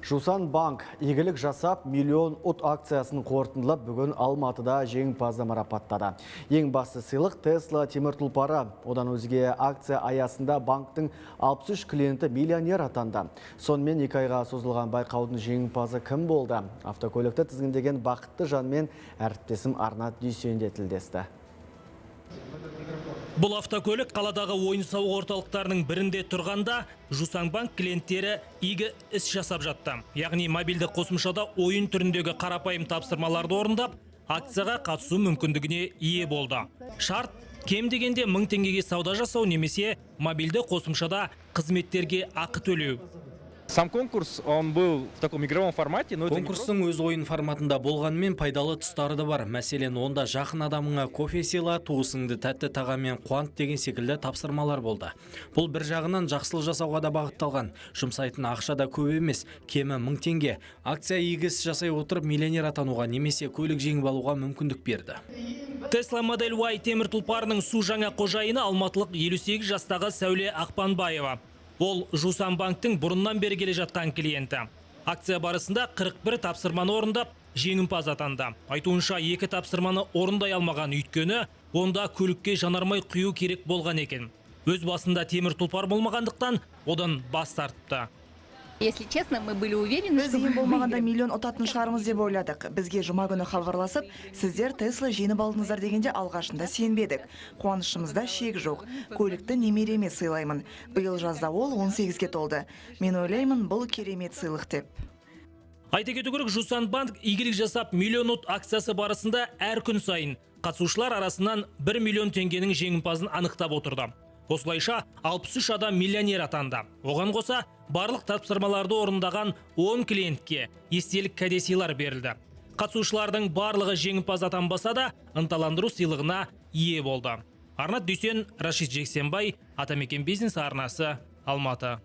Жусан банк «Игілік жасап, миллион ұт» акциясын қорытындылап, бүгін Алматыда жеңімпазды марапаттады. Ең басты сыйлық – Тесла темір тұлпары. Одан өзге акция аясында банктың 63 клиенті миллионер атанды. Сонымен, 2 айға созылған байқаудың жеңімпазы кім болды? Автокөлікті тізгіндеген бақытты жанмен әріптесім Арнат Дүйсен де тілдесті. Бұл автокөлік қаладағы ойын-сауық орталықтарының бірінде тұрғанда, Жусан банк клиенттері игі іс жасап жатты. Яғни мобильді қосымшада ойын түріндегі қарапайым тапсырмаларды орындап, акцияға қатысу мүмкіндігіне ие болды. Шарт: кем дегенде 1000 теңгеге сауда жасау немесе мобильді қосымшада қызметтерге ақы төлеу. Сам конкурс, он был в таком игровом формате, но это не Конкурстың өз ойын форматында болғанымен, пайдалы тұстары да бар. Мәселен, онда жақын адамыңа кофе сыйла, туысыңды тәтті тағаммен қуант деген секілді тапсырмалар болды. Бұл бір жағынан жақсылық жасауға да бағытталған. Жұмсайтын ақша да көп емес, кемі 1000 теңге. Акция игі іс жасай отырып миллионер атануға немесе көлік жеңіп алуға мүмкіндік берді. Tesla Model Y темір тұлпарының су жаңа қожайыны – алматылық 58 жастағы Сәуле Ақпанбаева. Ол Жусан банктің бұрыннан бері келе жатқан клиенті. Акция барысында 41 тапсырманы орындап, жеңімпаз атанды. Айтуынша, екі тапсырманы орындай алмаған, өйткені онда көлікке жанармай құю керек болған екен. Өз басында темір тұлпар болмағандықтан, одан бас тартыпты. Если честно, мы были уверены, Біз что ең мы болмағанда выиграем. миллион ұтатын шығармыз деп ойладық. Бізге жұма күні хабарласып, сіздер Тесла жеңіп алдыңыздар дегенде, алғашында сенбедік. Қуанышымызда шек жоқ. Көлікті немереме сыйлаймын. Биыл жазда ол 18-ге толды. Мен ойлаймын, бұл керемет сыйлық деп. Айта кету керек, Жусан банк «Игілік жасап, миллион ұт» акциясы барысында әр күн сайын қатысушылар арасынан 1 миллион теңгенің жеңімпазын анықтап отырды. Осылайша 63 адам миллионер атанды. Оған қоса барлық тапсырмаларды орындаған 10 клиентке естелік кәдесыйлар берілді. Қатысушылардың барлығы жеңімпаз атанбаса да, ынталандыру сыйлығына ие болды. Арнат Дүйсен, Рашид Жексенбай, Атамекен бизнес арнасы, Алматы.